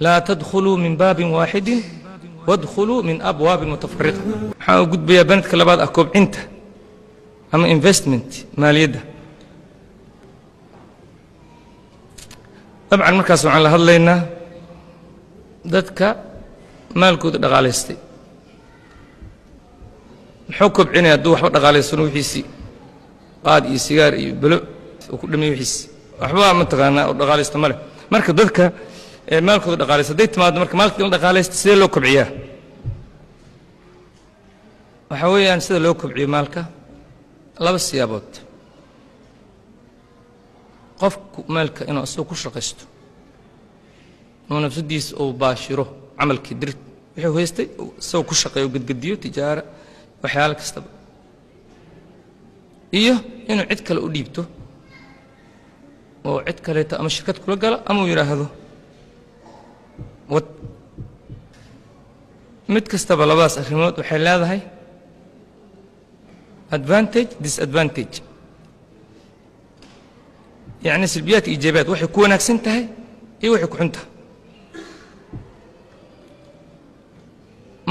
Laa tadkhuluu min baabin waaxidin wadkhuluu min abwaabin mutafariqa. Waxaan u gudbayaa banadka labaad ah, kobcinta ama investment, maaliyadda. Dabcan markaas waxaan la hadlaynaa dadka maalkooda dhaqaalaystay. Muxuu kobcinaya hadduu waxba dhaqaalaysano? Wixiisii qaad iyo sigaar iyo belo uu ku dhameey, wixiisi waxba mataqaanaa oo dhaqaalaysta ma leh. Marka dadka maalkooda dhaqaalaysta hadday timaado, marka maalka in la dhaqaalaysta sidee loo kobciyaa? Waxaa weeyaan sida loo kobciyo maalka laba siyaabood: qofku maalka inuu isagu ku shaqaysto oo nafsadiisa uu baashiro camalkii dirt wuxuu haystay isagoo ku shaqeeyo, gedgediyo, tijaara, waxyaalo kastaba, iyo inuu cid kale u dhiibto oo cid kaleeto ama shirkad kula galo ama uu yidhaahdo wad. Mid kastaba labadaas arrimood waxay leedahay advantage, disadvantage, yacni silbiyaat iyo iijaabiyaat, waxay ku wanaagsan tahay iyo waxay ku xun tahay.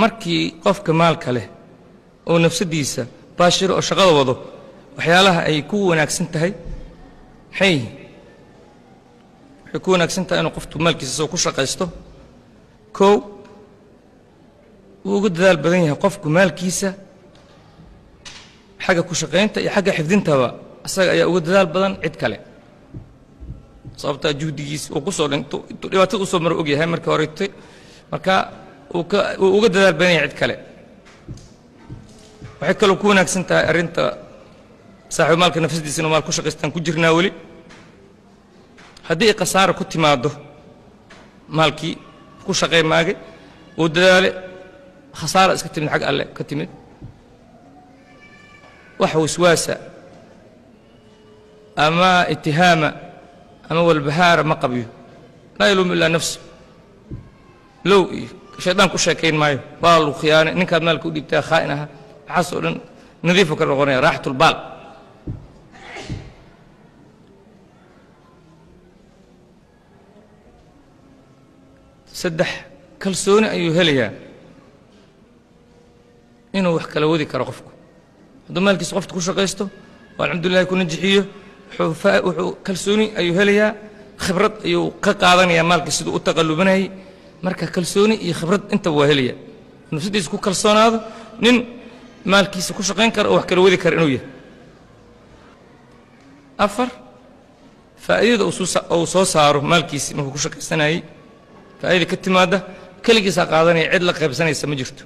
Markii qofka maalka leh oo nafsadiisa baashiro oo shaqada wado, waxyaalaha ay ku wanaagsan tahay maxay yihiin? Waxay ku wanaagsan tahay inuu qoftu maalkiisa isagoo ku shaqaysto. Kow, wuu uga dadaal badan yahay qofku maalkiisa xagga ku shaqaynta iyo xagga xifdintaba, isaga ayaa uga dadaal badan cid kale, sababtaa juhdigiisa uu kusoo dhinto, intuu dhibaatada usoo maro og yahay markii horetay, marka uu uga dadaal badan yahay cid kale. Waxay kaloo ku wanaagsan tahay arrinta saaxiibu maalka nafsadiisa inuu maal ku shaqaystaan ku jirnaa weli. Haddii ay khasaara ku timaado maalkii ku shaqay maagay, uu dadaale, khasaara iska timid, xag alle ka timid, wax waswaasa ama itihaama ama walbahaara ma qabiyo. Laa yaluumu ilaa nafsu, low iyo shaydaan ku sheekayn maayo, waa lagu khiyaanay, ninkaad maalka u dhiibtaa khaa'in ahaa, waxaas oo dhan nadiifu ka noqonaya, raaxatulbaal. Saddex, kalsooni ayuu helayaa inuu wax kala wadi karo. Qofku hadduu maalkiisa qofta ku shaqaysto oo alxamdulillahi ku najixiyo, wuxuu kalsooni ayuu helayaa, khibrad ayuu ka qaadanayaa maalkii siduu u taqallubanayay. Marka kalsooni iyo khibrad intaba waa helaya, nafsadiisa ku kalsoonaado nin maalkiisa ku shaqayn kara oo wax kala wadi kara inuu yahay. Afar, faa'iidada uu soo saaro maalkiisi markuu ku shaqaysanayey, faa'iida ka timaadda keligiisaa qaadanaya, cid la qaybsanaysa ma jirto.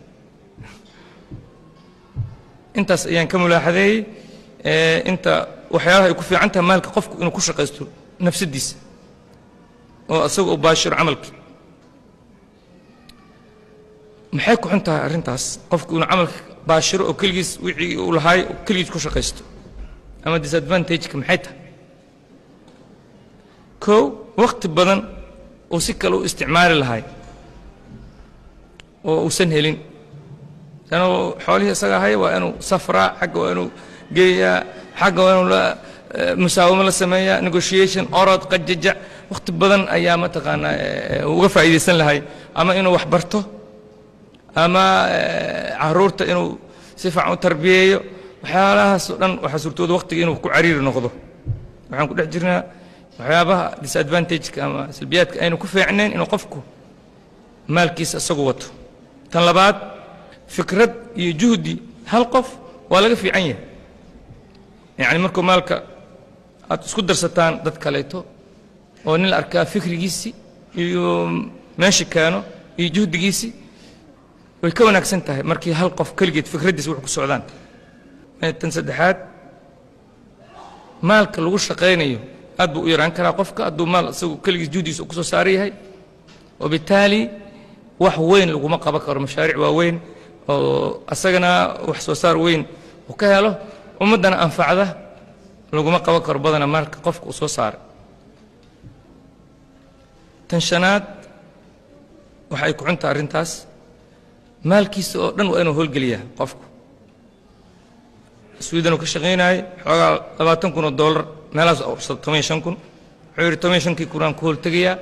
Intaas ayaan ka mulaaxadeeyey inta waxyaalaha ay ku fiican tahay maalka qofku inuu ku shaqaysto nafsadiisa oo isaga uu baashiro camalkii. Maxay ku xun tahay arrintaas, qofku inuu camalka baashiro oo keligiis wixii uu lahaay keligiis ku shaqaysto, ama disadvantage-ka maxay tahay? Kow, waqti badan uu si kale u isticmaali lahay oo uusan helin anuu xoolihii isaga ahay, waa inuu safraa xagga, waa inuu geeyaa xagga, waa inuu la musaawamo la sameeyaa, negotiation, orod, qajajac. Waqti badan ayaa mataqaanaa uga faa'iidaysan lahay ama inuu wax barto ama caruurta inuu si fiican u tarbiyeeyo. Waxyaalahaas oo dhan waxaa suurtooda waqtiga inuu ku cariiri noqdo. Waxaan ku dhex jirnaa waxyaabaha disadvantage-ka ama salbiyaadka aynu ku fiicnayn inuu qofku maalkiisa isagu wato. Tan labaad, fikrad iyo juhdi hal qof waa laga fiican yahay. Yacni markuu maalka aad isku darsataan dad kaleeto oo nin la arkaa fikrigiisii iyo meesha keeno iyo juhdigiisii, way ka wanaagsan tahay markii hal qof keligeed fikraddiisa wax ku socdaan. Tan saddexaad, maalka lagu shaqaynayo aad buu u yaraan karaa qofka hadduu maal isagu keligiis juhdigiisa uu ku soo saaran yahay, وبالتالي wax weyn laguma qaban karo, mashaariic waaweyn oo asagana wax soo saar weyn uu ka helo, ummaddana anfacda laguma qaban karo badana maalka qofka uu soo saaray. Tan shanaad, waxay ku xuntahay arrintaas, maalkiisa oo dhan waa inuu howlgeliyaa. Qofku Sweden uu ka shaqaynayay, xoogaa 20,000 oo dollar meelahaas urursada, 15,000. Wuxuu yidhi 15-kii kun aan ku howltegayaa.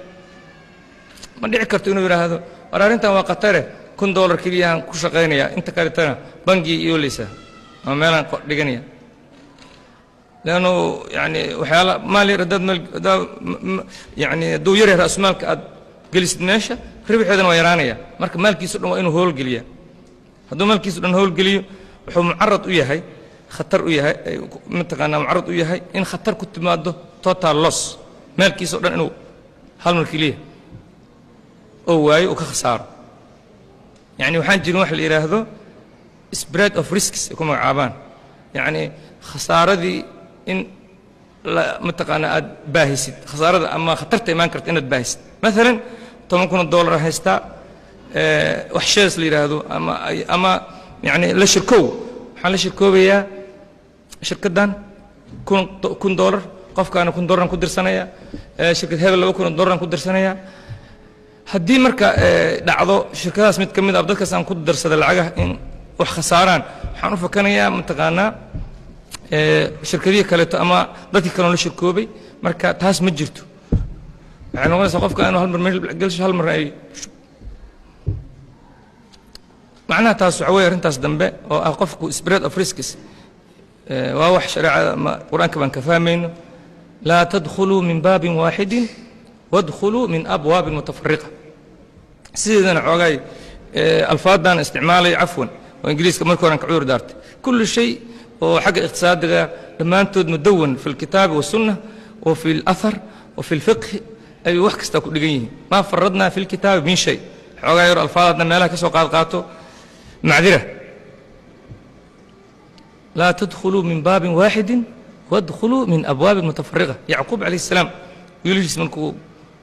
Ma dhici karto inuu yidhaahdo war arrintan waa khatare, $1000 keliyaan ku shaqaynaya, inta kaletana bangi iyooleysa ama meelaan dhiganaya, leannu yani waxyaala maal yar haddaad meel haddaa yani hadduu yar yahay ra'sumaalka aad gelisid meesha, ribxeedana waa yaraanaya. Marka maalkiiso dhan waa inuu howlgeliya. Hadduu maalkiiso dhan howlgeliyo, wuxuu mucarad u yahay, khatar u yahay, mataqaanaa, mucarad u yahay in khatar ku timaado, total loss, maalkiisa o dhan inuu hal mar keliya oo waayo, uu ka khasaaro. Yacni waxaan jirin wax la yidhaahdo spread of risks ay ku magacaabaan, yacni khasaaradii in la mataqaanaa aad baahisid, khasaarada ama khatarta imaan karta inaad baahisid. Maalan $10,000 haystaa, wax shares la yidhaahdo ama yani la shirkow, waxaan la shirkoobayaa shirkaddan $1,000, qofkaana $1,000 ku dirsanaya, shirkad hebel $2,000 ku dirsanaya. Haddii marka dhacdo shirkadahaas mid ka mid ah dadkaas aan ku darsada lacagaha in wax khasaaraan, waxaan u fakanayaa mataqaanaa shirkadihii kaleeto ama dadkii kaleon la shirkoobay. Marka taas ma jirto. Waxay noqonaysaa qofka inuu hal mar meel gelsho, hal marna ay macnaha. Taas waxa weeye arrintaas dambe oo ah qofku spread of risks waa wax shareecada ama Qur-aanka baan ka fahmayno: laa tadkhuluu min baabin waaxidin wadkhuluu min abwaabin mutafariqa. Sideedana xoogaay alfaadan isticmaalay, cafwan, oo Ingiriiska markii horan ka cudur daartay. Kullu shay oo xagga iqtisaadiga dhammaantood mudawan fi lkitaabi wasunna wa fi alathar wa fi lfiqhi ayuu wax kastaa ku dhigan yihiin. Maa faradnaa fi lkitaabi min shay. Xoogaa yar alfaadaadna meelaha ka soo qaad qaato, macdira. Laa tadkhuluu min baabin waaxidin wadkhuluu min abwaabin mutafariqa. Yacquub calayh salaam wiilashiis markuu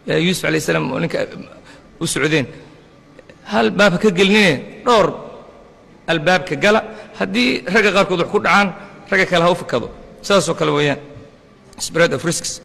Yuusuf calayh salaam oo ninka u socdeen, hal baab ha ka gelinine, dhowr albaabka gala. Haddii ragga qaarkood wax ku dhacaan, ragga kale ha u fakado. Sidaasoo kale weeyaan spread of risks.